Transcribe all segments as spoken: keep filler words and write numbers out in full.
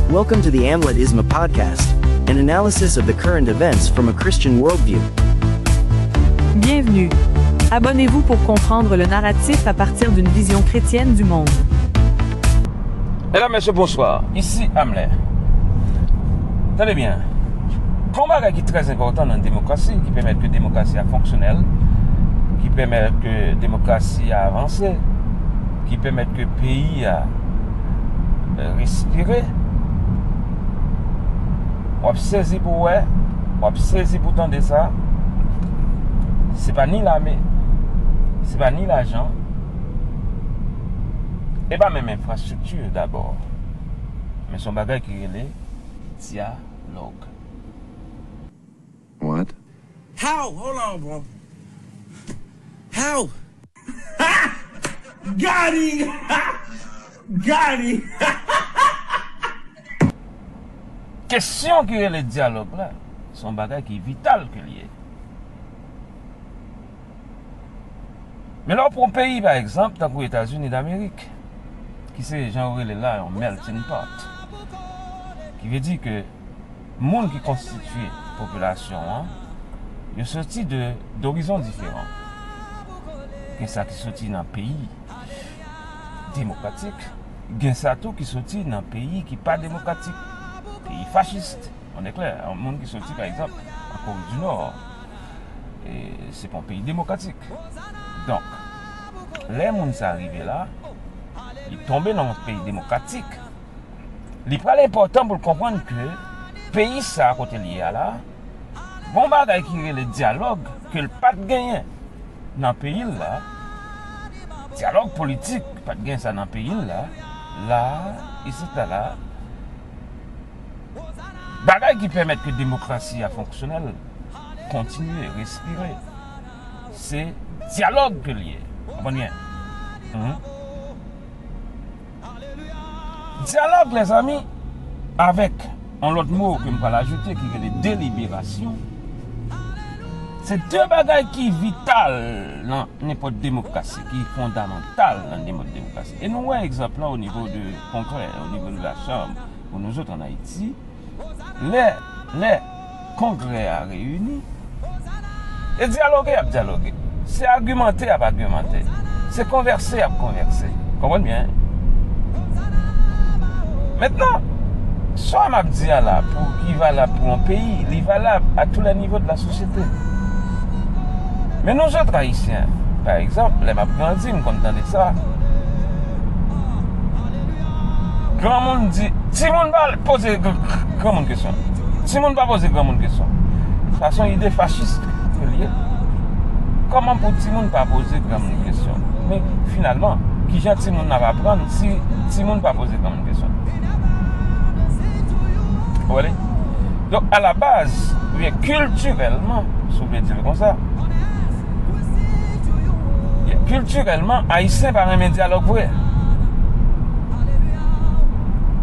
Welcome to the Amlet Isma podcast, an analysis of the current events from a Christian worldview. Bienvenue. Abonnez-vous pour comprendre le narratif à partir d'une vision chrétienne du monde. Medam, mesye, bonswa. Isi Amlè. Tande byen. Gon bagay ki trè enpòtan nan demokrasi, ki pèmèt ke demokrasi a fonksyonèl, ki pèmèt ke demokrasi a avanse, ki pèmèt ke peyi a respire, w ap sezi pou w wè, w ap sezi pou w tande sa. Se pa ni lame, se pa ni lajan, e pa menm enfrastrikti dabò. Men se yon bagay ki rele dyalòg. What? How? Hold on, bro. How? Got him! Got him! Kesyon ki rele dyalòg la, se yon bagay ki vital ke l ye. Men lè w pran yon peyi, pa egzanp, tankou Etazini Damerik, ki se, jan yo rele l la, yon melting pot, ki vle di ke moun ki konstitye popilasyon an, yo soti de, dorizon diferan. Gen sa ki soti nan peyi demokratik, gen sa tou ki soti nan peyi ki pa demokratik, peyi fachis. On est clair, yon moun ki soti, pa egzanp, an Kore di Nò, e se pa yon peyi demokratik. Donk, lè moun sa rive la, li tonbe nan yon peyi demokratik, li pral enpòtan pou l konprann ke peyi sa kote l ye a la, gon bagay ki rele dyalòg ke l pa t genyen nan peyi l la, dyalòg politik, pa t gen sa nan peyi l la, la, isit la, la, bagay ki pèmèt ke demokrasi a fonksyonèl, kontinye, respire, se dyalòg ke l ye. Konprann byen? Mhm. Dyalòg, lèzanmi, avèk yon lòt mo ke m pral ajoute ki rele deliberasyon, se de bagay ki vital nan nenpòt demokrasi, ki fondamantal nan nenpòt demokrasi. E nou wè egzanp lan o nivo de Kongrè, o nivo de Lachanm, pou nou zòt ann Ayiti, lè, lè Kongrè a reyini, e dyaloge y ap dyaloge, se agimante y ap agimante, se konvèse y ap konvèse. Konprann byen? Mentnan, sa m ap di a la, pou ki valab pou yon peyi, li valab a tous les niveaux de la société. Men nou zòt Ayisyen, pa egzanp, lè m ap grandi, m konn tande sa. Granmoun di, timoun pa poze gr- granmoun kesyon. Timoun pa poze granmoun kesyon. Sa se yon ide fachis ke l ye. Kòman pou timoun pa poze granmoun kesyon? Men finalman, kijan timoun ap aprann si timoun pa poze granmoun kesyon? Ou wè li? Donk, alabaz, oubyen kiltirèlman, si w vle di l konsa, kiltirèlman, Ayisyen pa renmen dyalòg vre.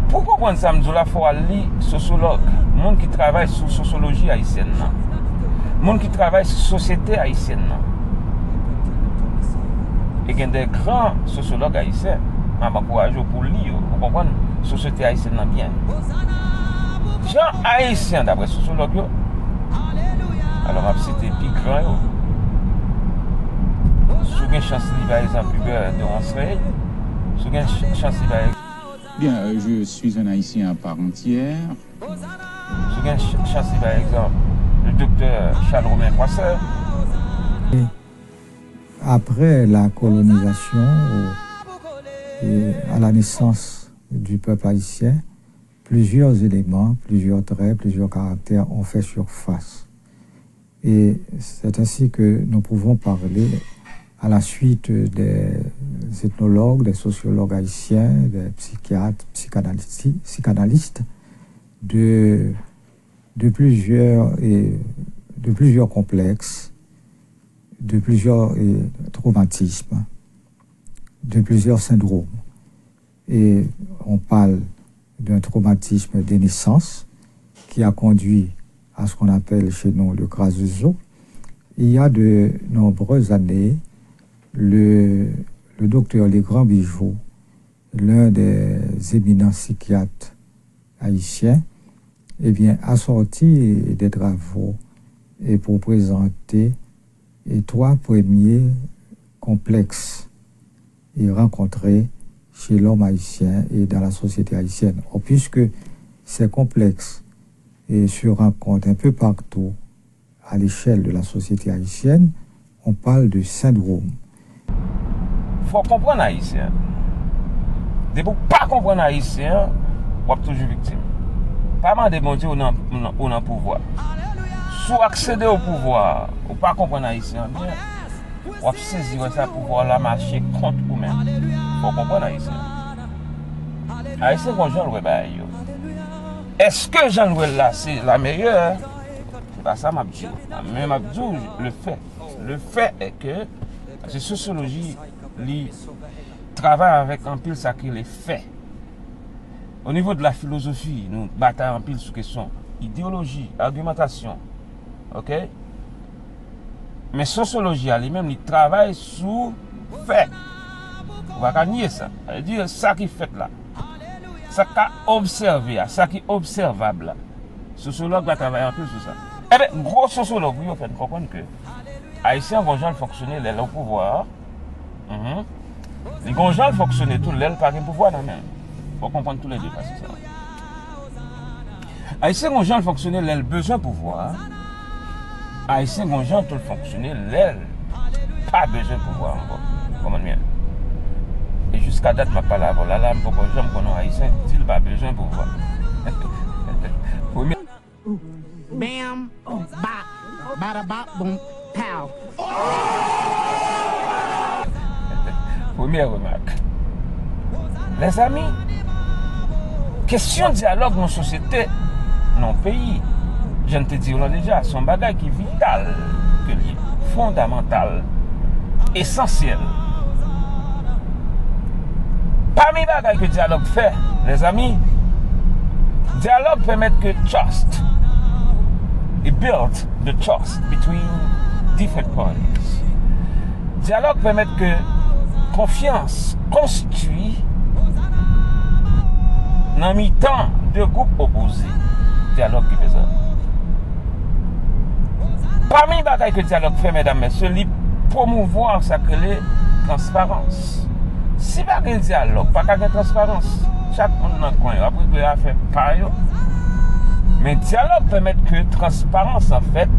Pou w konprann sa m di w la, fò w al li sosyològ, moun ki travay sou sosyoloji ayisyèn nan, moun ki travay sou sosyete ayisyèn nan. E gen de gran sosyològ ayisyen, m ap ankouraje w pou w li yo, pou w konprann sosyete ayisyèn nan byen. Jan Ayisyen, daprè sosyològ yo, alò m ap site pi gran yo, si w gen chans li, pa egzanp, Hubert de Ronceray, si w gen ch- chans li, pa egzanp, Bien, euh, je suis un Haïtien à part entière. Si w gen ch- chans li, pa egzanp, le doktè Charles Romain Poisson. Après la colonisation, au- et à la naissance du peuple haïtien, plusieurs éléments, plusieurs traits, plusieurs caractères ont fait surface. Et c'est ainsi que nous pouvons parler, à la suite des ethnologues, des sociologues haïtiens, des psychiatres, psychanalystes, psychanalystes, de, de plusieurs, et de plusieurs complexes, de plusieurs, et, traumatismes, de plusieurs syndromes. Et on parle d'un traumatisme de naissance qui a conduit à ce qu'on appelle chez nous le grazezo. Il y a de nombreuses années, le, le docteur Legrand Bijou, l'un des éminents psychiatres Ayisyen, ebyen, asòti de travo e pou prezante e twa premye konplèks e rankontre chez l'homme haïtien et dans la société haïtienne. Or, puisque ces complexes et se rencontrent un peu partout à l'échelle de la société haïtienne, on parle de syndrome. Fò w konprann Ayisyen. Depi w pa konprann Ayisyen, w ap toujou viktim. Pa mande Bondye ou nan, ou nan pouvwa. Si w aksede o pouvwa, ou pa konprann Ayisyen an byen, w ap sezi wè sa pouvwa la mache kont ou menm. Fò w konprann Ayisyen. Ayisyen gon jan l wè bagay yo. Èske jan l wè l la se la meyè? Se pa sa m ap di w. Men m ap di w le fè. Le fè è ke, paske sosyoloji, li travay avèk anpil sa ki rele fè. O nivo de la filozofi, nou batay anpil sou kesyon ideyoloji, agimantasyon. Oke? Men sosyoloji a li menm, li travay sou fè. Ou pa ka nye sa. Sa vle di, sa ki fèt la. Sa k ka obsève a, sa ki obsèvab la. Sosyològ la travay anpil sou sa. Ebyen, gwo sosyològ wi yo fè n konprann ke Ayisyen gon jan l fonksyone lè l o pouvwa a. Mhm. Li gon jan l fonksyone tou lè l pa gen pouvwa nan men l. Fò w konprann toulède pase sa. Ayisyen gon jan l fonksyone lè l bezwen pouvwa a. Ayisyen gon jan tou l fonksyone lè l pa bezwen pouvwa ankò. Konprann byen. E jiska dat m ap pale avè w la, la, m poko janm konn yon Ayisyen ki di l pa bezwen pouvwa. Premye. Bam, bap, bada bap, boom, pow. Premyè remak. Lèzami, kesyon dyalòg nan sosyete, nan peyi, jan m te di w lan deja, se yon bagay ki vital, ke li fondamantal, esansyèl. Pami bagay ke dyalòg fè, lèzami, dyalòg pèmèt ke trust, it build the trust between different parties. Dyalòg pèmèt ke konfyans konstwi nan mitan de gwoup opoze. Dyalòg ki fè sa. Pami bagay ke dyalòg fè, medam, mesye, li pwomouvwa sa k rele transparans. Si pa gen dyalòg, pa ka gen transparans. Chak moun nan kwen yo ap regle afè pa yo. Men dyalòg pèmèt ke transparans an fèt.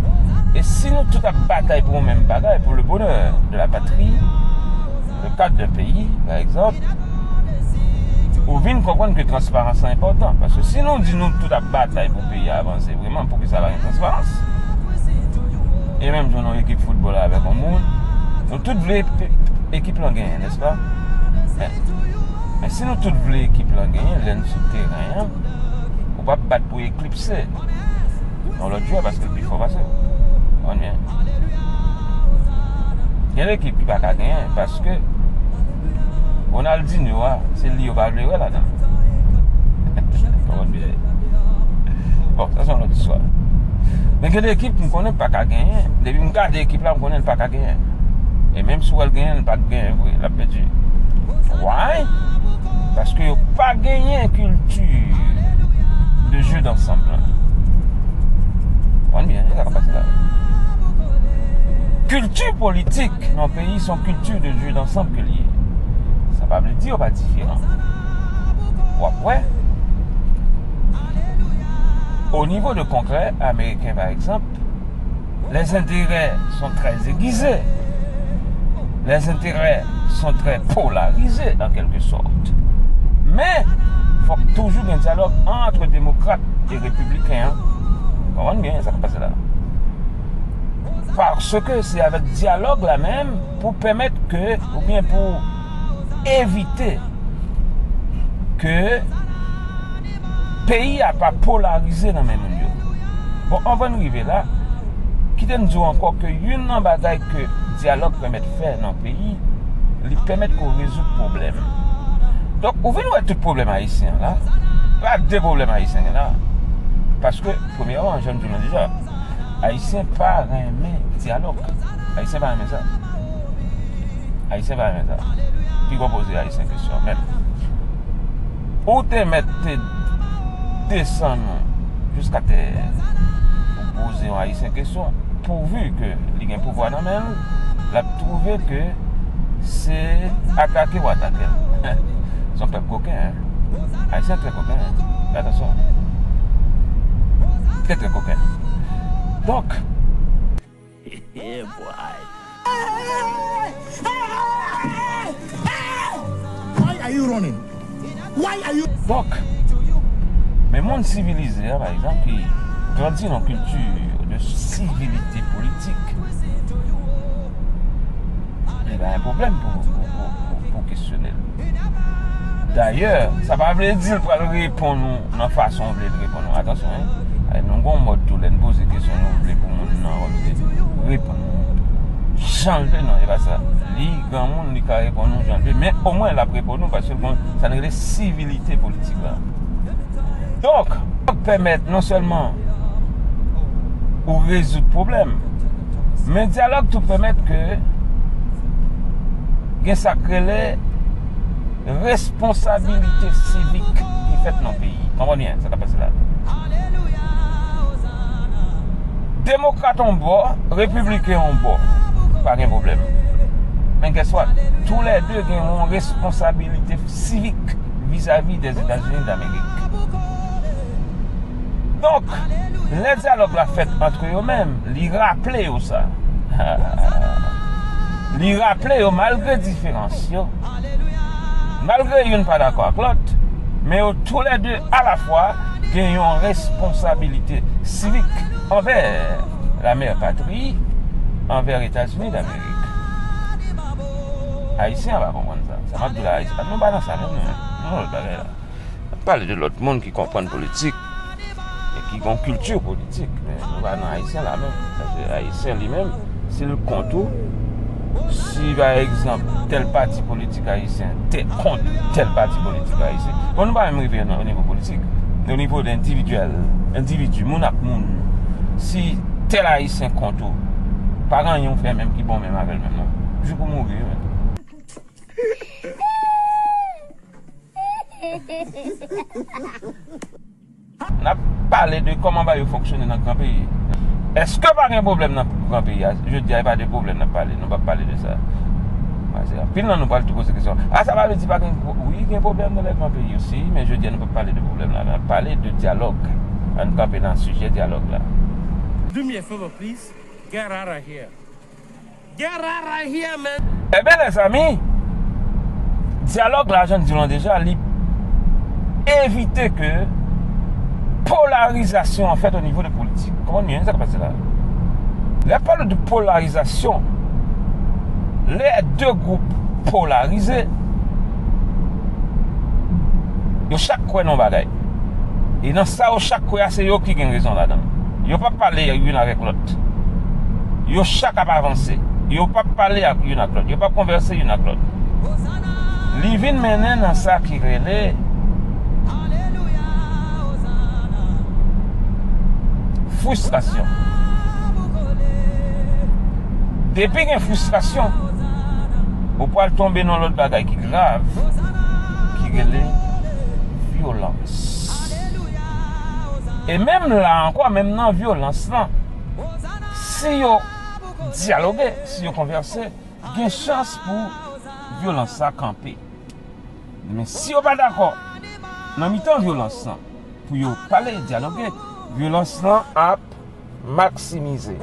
E si nou tout ap batay pou yon menm bagay, pour le bonheur de la patrie, le cadre d'un pays, par exemple, ou vin konprann ke transparans lan enpòtan. Paske si nou di nou tout ap batay pou peyi a avanse, vreman, poukisa pa gen transparans? E menm jan yon ekip foutbòl avèk yon moun, nou tout vle pe- ekip lan genyen, nèspa? Men, men si nou tout vle ekip lan genyen, lè n sou teren an, ou p ap bat pou eklipse yon lòt jwè paske l pi fò pase w. Konprann byen? Gen lekip ki pa ka genyen paske Ronaldinho a, se li yo pa vle wè ladan. Konprann byen? Bon, sa se yon lòt istwa. Men gen de ekip m konnen pa ka genyen. Depi m gade ekip la, m konnen l pa ka genyen. E menm si w wè l genyen, l pa t genyen vre, l ap pèdi. Why? Paske yo pa genyen kilti de jeu d'ensemble lan. Konprann byen, e sa k ap pase la. Kilti politik nan yon peyi se yon kilti de jeu d'ensemble ke l ye. Sa pa vle di yo pa diferan. W ap wè, o nivo de Kongrè ameriken, pa egzanp, les intérêts sont très aiguisés. Les intérêts sont très polarisés, en quelque sorte. Men, fòk toujou gen dyalòg ant demokrat e repibliken an. Konprann byen sa k ap pase la. Paske se avèk dyalòg la menm pou pèmèt ke, oubyen pou evite ke peyi a pa polarize nan men moun yo. Bon, anvan n rive la, kite m di w ankò ke youn nan bagay ke dyalòg pèmèt fè nan peyi, li pèmèt ke w rezoud pwoblèm. Donk, ou vin wè tout pwoblèm ayisyen an la, pa de pwoblèm ayisyen gen la. Paske, premyèman, jan m di w lan deja, Ayisyen pa renmen dyalòg. Ayisyen pa renmen sa. Ayisyen pa renmen sa. Piga w poze Ayisyen kesyon menm. Ou te mèt te desann ou jiska tè pou poze yon Ayisyen kesyon, pouvi ke li gen pouvwa nan men l, l ap twouve ke se atake w atake l. Se yon pèp koken, en. Ayisyen trè koken, en. Fè atansyon. Trè, trè koken. Donk, Yeah, boy. Why are you running? Why are you... Donk, men moun sivilize a, pa egzanp, ki grandi nan kilti de sivilite politik, li pa yon pwoblèm pou, pou, pou, pou, pou kesyone l. Dayè, sa pa vle di l pral reponn ou nan fason w vle l reponn ou. Atansyon, en. Ay, nou gon mòd tou, lè n poze kesyon, nou vle pou moun nan reponn nou jan l vle. Non, e pa sa. Li granmoun, li ka reponn nou jan l vle. Men omwen, l ap reponn nou paske l gon sa n rele sivilite politik la. Donk, pèmèt non sèlman ou rezoud pwoblèm, men dyalòg tou pèmèt ke gen sa k rele responsabilite sivik ki fèt nan peyi. Konprann byen sa k ap pase la. Demokrat yon bò, repibliken yon bò, pa gen pwoblèm. Men guess what? Toulède gen yon responsabilite sivik vizavi dèzetazini damerik. Donk, lè dyalòg la fèt ant yo menm, li raple yo sa. Li raple yo, malgre diferans yo, malgre youn pa dakò ak lòt, men yo toulède alafwa gen yon responsabilite sivik anvè lamè patri, anvè Etazini damerik. Ayisyen an pa konprann sa. Sa m ap di la, Ayisyen, nou pa nan sa menm, non. Nou nan lòt bagay la. N ap pale de lòt moun ki konprann politik e ki gon kilti politik. Men nou pa nan Ayisyen la menm. Paske Ayisyen li menm, si l kont ou, si pa egzanp tèl pati politik ayisyen te kont tèl pati politik ayisyen, bon, nou pa menm rive nan nivo politik. O nivo de endividyèl, endividi, moun ak moun, si tèl Ayisyen kont ou, pa gen anyen w fè menm ki bon menm avè l menm non. Jouk ou mouri wi menm. N ap pale de kòman bagay yo fonksyone nan gran peyi. Èske pa gen pwoblèm nan gran peyi a? Jodi a, e pa de pwoblèm n ap pale. Nou p ap pale de sa. Paske anpil nan nou pral tou poze kesyon. A, sa pa vle di pa gen pwo-, wi, gen pwoblèm nan lè gran peyi osi, men jodi a, nou p ap pale de pwoblèm la. N ap pale de dyalòg. Ann kanpe nan sijè dyalòg la. Do me a favor, please. Get out of here. Get out of here, man. Ebyen, lèzanmi, dyalòg la, jan n di w lan deja, li evite ke polarizasyon an fèt o nivo de politik. Konprann byen sa k pase la. Lè pale de polarizasyon, lè de gwoup polarize, yo chak kwè nan yon bagay. E nan sa yo chak kwè a, se yo ki gen rezon ladan l. Yo p ap pale youn avèk lòt. Yo chak ap avanse. Yo p ap pale ak youn ak lòt. Yo p ap konvèse youn ak lòt. Li vin mennen nan sa ki rele fristrasyon. Depi gen fristrasyon, ou pral tonbe nan lòt bagay ki grav, ki rele vyolans. E menm la ankò, menm nan vyolans lan, si yo dyaloge, si yo konvèse, gen chans pou vyolans sa kanpe. Men si yo pa dakò, nan mitan vyolans lan, pou yo pale, dyaloge, vyolans lan ap maksimize.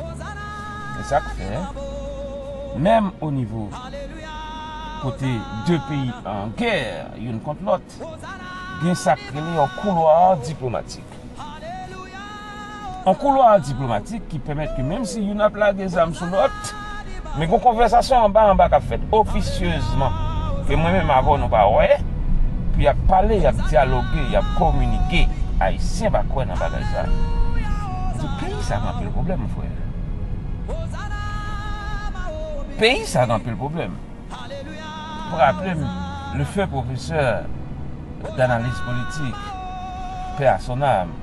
Se sa k fè, menm o nivo kote de peyi an gè youn kont lòt, gen sa k rele yon koulwa diplomatik. Yon koulwa diplomatik ki pèmèt ke menm si youn ap lage zam sou lòt, men gon konvèsasyon anba anba k ap fèt ofisyezman, ke mwen menm avè w nou pa wè, pou y ap pale, y ap dyaloge, y ap kominike. Ayisyen pa kwè nan bagay sa. Di peyi sa gen anpil pwoblèm, frè. Peyi sa gen anpil pwoblèm. Pou raple m, le feu professeur d'analyse politique, paix à son âme,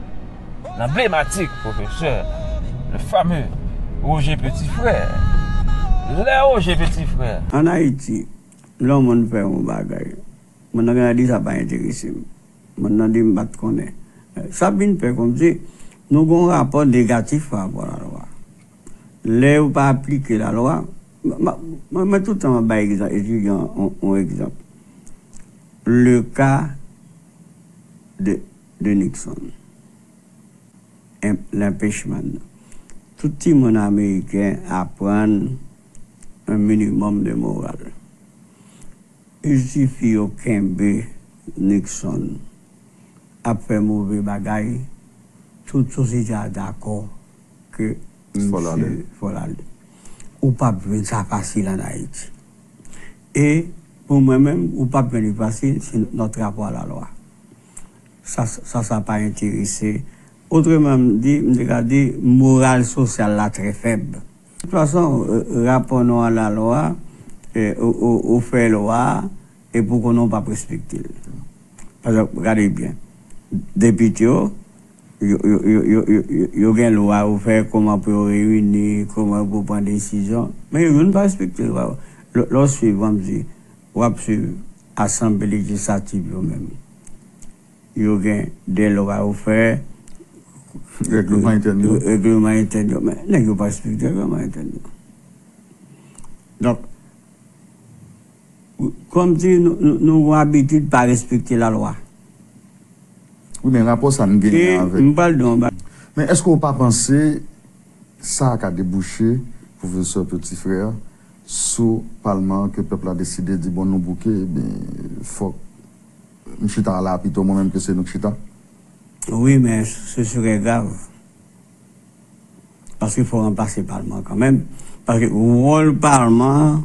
l'emblématique professeur, le fameux Roger Petit Frère. Lè Roger Petit Frère. Ann Ayiti, lè yon moun fè yon bagay, moun nan genlè di sa pa enterese m. Moun nan di m pa t konnen. Sa vin fè kòmsi nou gen yon rapò negatif pa rapò a lalwa. Lè yo pa aplike lalwa, mwen, mwen tout tan m ap bay egzanp, etidyan yon, yon egzanp. Le ka de, de Nixon. Em, l'impeachment. Tout timoun ameriken aprann un minimum de moral. Il sifi yo kenbe Nixon ap fè move bagay, tout sosyete a dakò ke misye fò l ale. Ou p ap jwenn sa fasil ann Ayiti. E pou mwen menm, ou p ap jwenn li fasil, se nòt rapò a lalwa. Sa, sa, sa pa enterese. Otreman m di, m te ka di, moral sosyal la trè fèb. De tout fason, rapò nou a lalwa, ou, ou, ou fè lwa, epi w konnen w p ap respekte l. Paske, gade byen, depite yo, yo, yo gen lwa yo fè, kòman pou yo reyini, kòman yo pou pran desizyon. Men yo youn pa respekte lwa yo. Lè w swiv, kòmsi, w ap swiv asanble lejislatif yo menm. Yo gen de lwa yo fè. Règleman entèn yo. Règleman entèn yo. Men nèg yo pa respekte règleman entèn yo. Donk, kòmsi nou, nou, nou gen abitid pa respekte lalwa. Wi, men rapò sa n genyen avèk. M pral di w yon bagay. Men èske w pa panse sa ka debouche, pwofesè Petit Frère, sou palman an ke pèp la deside di, bon, nou bouke, ebyen, fòk m chita la pito mwen menm ke se nou k chita? Wi, men se serè grav. Paske fò w ranplase palman an kanmenm. Paske wòl palman an,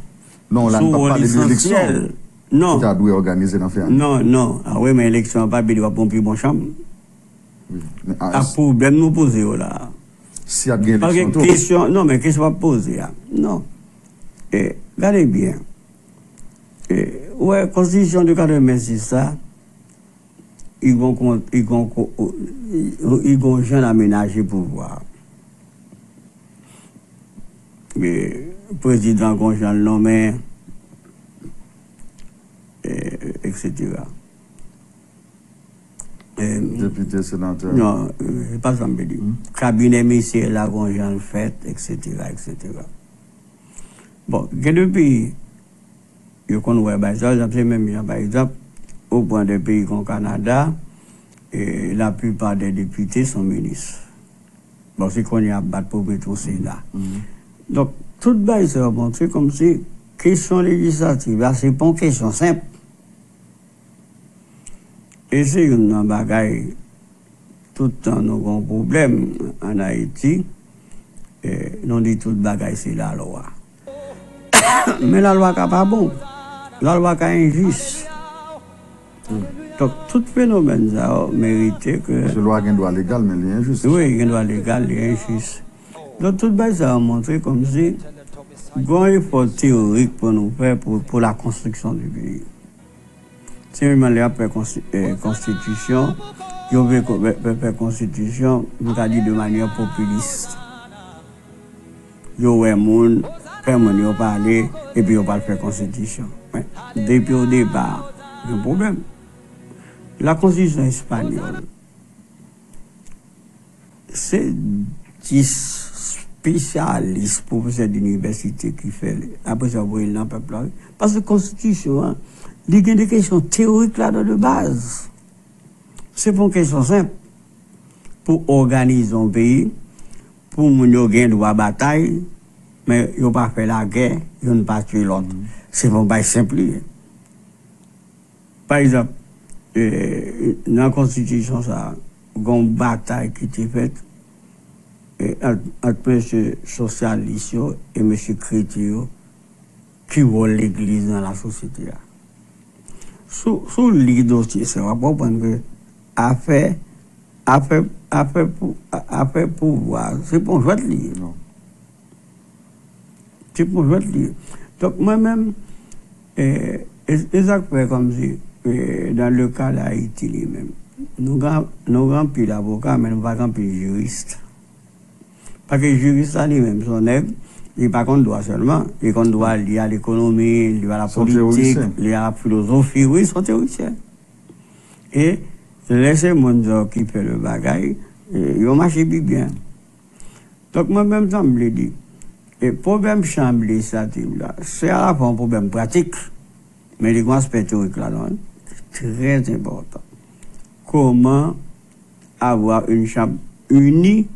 non, la n p ap pale de eleksyon ki ta dwe òganize nan fen ane. Non, non. A wi, men eleksyon an pa vle di w ap yon pi bon chanm. Wi, men a pwoblèm nou poze yo la a. Si ap gen eleksyon tou. Paske kesyon, non, men kesyon w ap poze a. Non. E, gade byen. E, ou wè, konstitisyon de katrevensis la, li gon, li gon, li gon jan l amenaje pouvwa. E, prezidan gon jan l nonmen, e, etsetera. E, depite, senatè. Non, e, se pa sa m vle di. Kabinè minisyeryèl la gon jan l fèt, etsetera, etsetera. Bon, gen de peyi, yo konn wè bagay sa, se menm jan, pa egzanp, ou pran de peyi kon Kanada, e laplipa de depite son minis. Bon, se kounye a ap bat pou mete yon Sena. Donk, tout bagay sa yo montre kòmsi kesyon lejislatif la, se pa yon kesyon senp. E se youn nan bagay, tout tan nou gen yon pwoblèm ann Ayiti, e, nou di tout bagay se lalwa. Men lalwa ka pa bon. Lalwa ka enjis. Donk, tout fenomèn sa yo merite ke... Paske lwa gen dwa legal, men li enjis. Wi, gen dwa legal, li enjis. Donk, tout bagay sa yo montre kòmsi gen yon efò teyorik pou nou fè pou, pou la construction du pays. Se menm jan lè y ap fè konsti-, e, konstitisyon, yo vle ko-, fè, fè, fè konstitisyon, nou ka di de manyè popilis. Yo wè moun, fè moun yo pale, epi yo pral fè konstitisyon. Men, depi o depa, gen pwoblèm. La konstitisyon espanyòl, se dis espesyalis, pwofesè dinivèsite ki fè l. Apre sa, yo voye l nan pèp la. Paske konstitisyon an, li gen de kesyon teyorik ladan de baz. Se pa yon kesyon senp pou òganize yon peyi, pou moun yo gen dwa batay, men yo pa fè lagè, youn pa tiye lòt. Se pa yon bagay senp li ye. Pa egzanp, e, nan konstitisyon sa a, gen yon batay ki te fèt, e, ant, ant mesye sosyalis yo e mesye kretyen yo, ki wòl legliz nan lasosyete a. Si w, si w li dosye sa, w ap konprann ke afè, afè, afè pou, afè pouvwa, se pa yon jwèt li ye. Non. Se pa yon jwèt li ye. Donk, mwen menm, e, e, e sa k fè kòmsi, e, dans le cas d'Haïti li menm, nou gen, nou gen anpil avoka, men nou pa gen anpil jiris. Paske jiris la li menm, se yon nèg, li pa konn dwa sèlman, li konn dwa li a lekonomi, li a la politik, li a la filozofi, wi, se yon teyorisyen. E Lè se moun sa yo ki fè le bagay, e, yo mache pi byen. Donk, mwen menm, sa m vle di, e pwoblèm chan administratif la, se alafwa yon pwoblèm pratik, men li gen yon aspè teorik ladan l, ki trè enpòtan. Comment avoir une chambre unie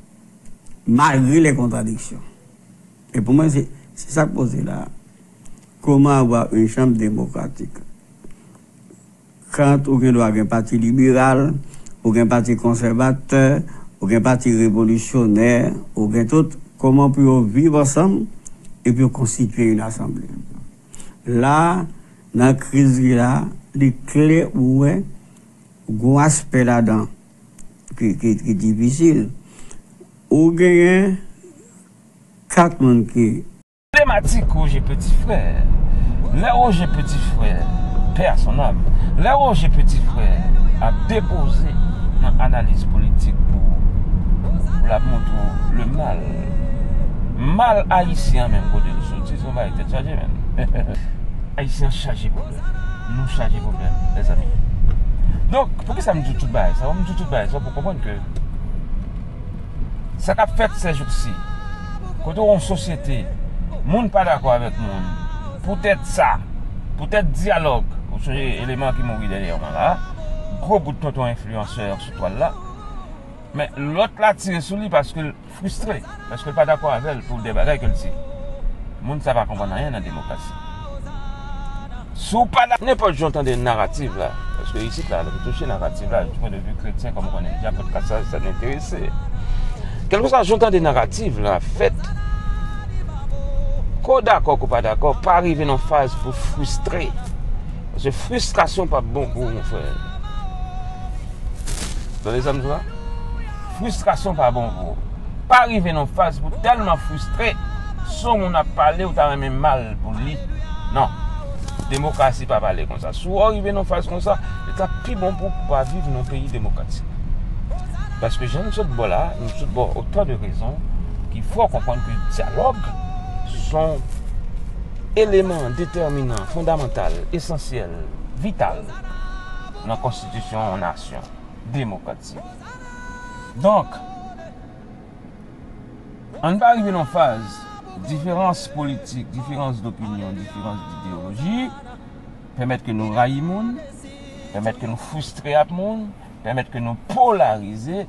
malgré les contradictions? E pou mwen, se, se sa k poze la. Comment avoir une chambre démocratique? Quand ou gen dwa gen pati liberal, ou gen pati konsèvatè, ou gen pati revolisyonè, ou gen tout, kòman pou yo viv ansanm epi yo konstitye yon asanble? La, nan kriz li la, li klè ou wè, gon aspè ladan ki, ki, ki difisil. Ou genyen kat moun ki Pwoblematik Roger Petit Frère. Lè Roger Petit Frère, paix à son âme, lè Roger Petit Frère ap depoze nan analiz politik pou, pou l ap montre w le mal, mal ayisyen an menm kote l soti, se yon bagay tèt chaje, menm. Ayisyen an chaje pwoblèm. Nou chaje pwoblèm, lèzanmi. Donk, poukisa m di w tout bagay sa? M di w tout bagay sa pou konprann ke sa k ap fèt sèjousi, kote w yon sosyete, moun pa dakò avèk moun, poutèt sa, poutèt dyalòg, ou sonje eleman ki mouri dènyèman la, gwo bout tonton enfliyansè sou twal la, men lòt la tire sou li paske l fristre, paske l pa dakò avè l pou de bagay ke l di. Moun sa pa konprann anyen nan demokrasi. Si w pa dakò, nenpòt jan w tande naratif la, paske isit la, nou touche naratif la, du point de vue kretyen, kòm ou konnen deja, podcast sa, sa n enterese. Kèlkeswa jan w tande naratif la fèt, ke w dakò, ke w pa dakò, pa rive nan faz pou fristre. Paske fristrasyon p ap bon pou ou, mon frè. Tande sa m di w la? Fristrasyon pa bon pou ou. Pa rive nan faz pou tèlman fristre, si yon moun ap pale, ou ta renmen mal pou li. Non. Demokrasi pa pale konsa. Si w rive nan faz konsa, li t ap pi bon pou ou pou w pa viv nan yon peyi demokratik. Paske jan nou sot bò la, nou sot bò otan de rezon ki fè w konprann ke dyalòg se yon eleman detèminan, fondamantal, esansyèl, vital nan konstitisyon yon nasyon demokratik. Donk, ann pa rive nan faz diferans politik, diferans dopinyon, diferans dideyoloji pèmèt ke nou rayi moun, pèmèt ke nou fristre ak moun, pèmèt ke nou polarize.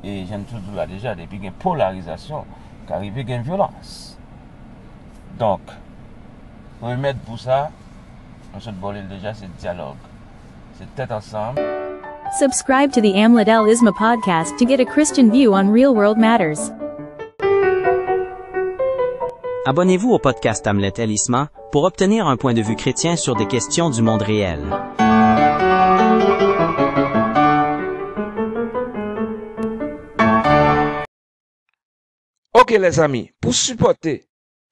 E jan m te di w la deja, depi gen polarizasyon, ka rive gen vyolans. Donk, remèd pou sa, nou sot bò li deja, se dyalòg. Se tèt ansanm. Subscribe to the Amlet El Isma podcast to get a Christian view on real world matters. Abonnez-vous au podcast Amlet El Isma pour obtenir un point de vue chrétien sur des questions du monde réel. Ok, lèzanmi, pou sipòte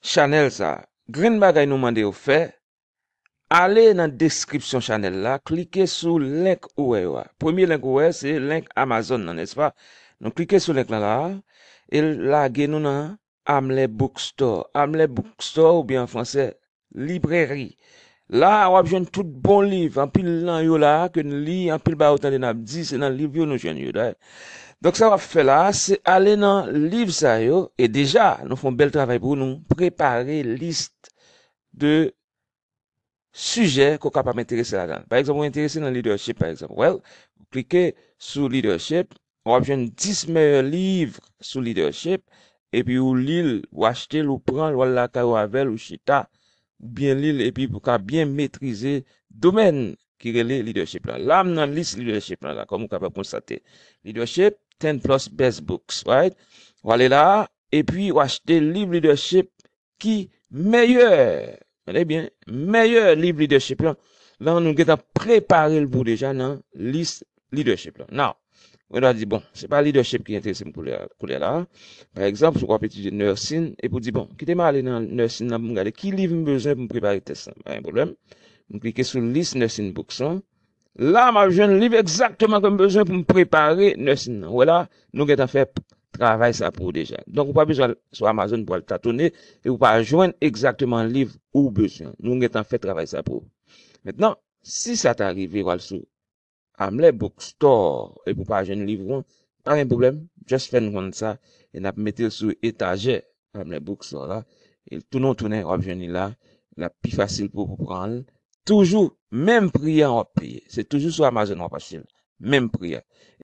chanèl sa, grenn bagay nou mande w fè, ale nan deskripsyon chanèl la, klike sou link ou wè yo a. Premye link ou wè, se link Amazon nan, nèspa? Nou klike sou link lan la, e l lage nou nan Amlet Bookstore. Amlet Bookstore, oubyen an fransè, librèri. La a, w ap jwenn tout bon liv, anpil nan yo la a ke n li, anpil bagay ou tande n ap di, se nan liv yo nou jwenn yo. Donk, sa w ap fè la a, se ale nan liv sa yo, e deja, nou fè yon bèl travay pou nou prepare lis de sijè ke w kapab enterese ladan l. Pa egzanp, ou enterese nan leadership, pa egzanp. Well, ou klike sou leadership, w ap jwenn dis meyè liv sou leadership, epi ou li l, ou achte l, ou pran l, ou al lakay ou avè l, ou chita, ou byen li l, epi pou w ka byen metrize domèn ki rele leadership la. La, m nan lis leadership la, la, kòm ou kapab konstate. Leadership, ten plus best books, right? Ou ale la, epi ou achte liv leadership ki meyè, tande byen, meyè liv leadership lan, lan nou gentan prepare l pou deja nan lis leadership lan. Now, mwen ta di, bon, se pa leadership ki enterese m koulè, koulè la. Pa egzanp, si w ap etidye nursing, epi w di, bon, kite m ale nan nursing nan pou m gade ki liv m bezwen pou m prepare tès lan. Pa gen pwoblèm. M klike sou lis nursing books lan. La, m ap jwenn liv egzakteman ke m bezwen pou m prepare nursing nan. Ou wè la, nou gentan fè p-, travay sa pou ou deja. Donk, ou pa bezwen al sou Amazon pou al tatone e ou pa jwenn egzakteman liv ou bezwen. Nou gentan fè travay sa pou ou. Mentnan, si sa ta rive, w al sou Amlè Bookstore, epi w pa jwenn liv ou an, pa gen pwoblèm, just fè n konn sa, e n ap mete l sou etajè Amlè Bookstore la. E tounen w tounen, w ap jwenn li la, l ap pi fasil pou w pou pran l. Toujou menm pri a w ap peye. Se toujou sou Amazon w ap achte l. Menm pri a.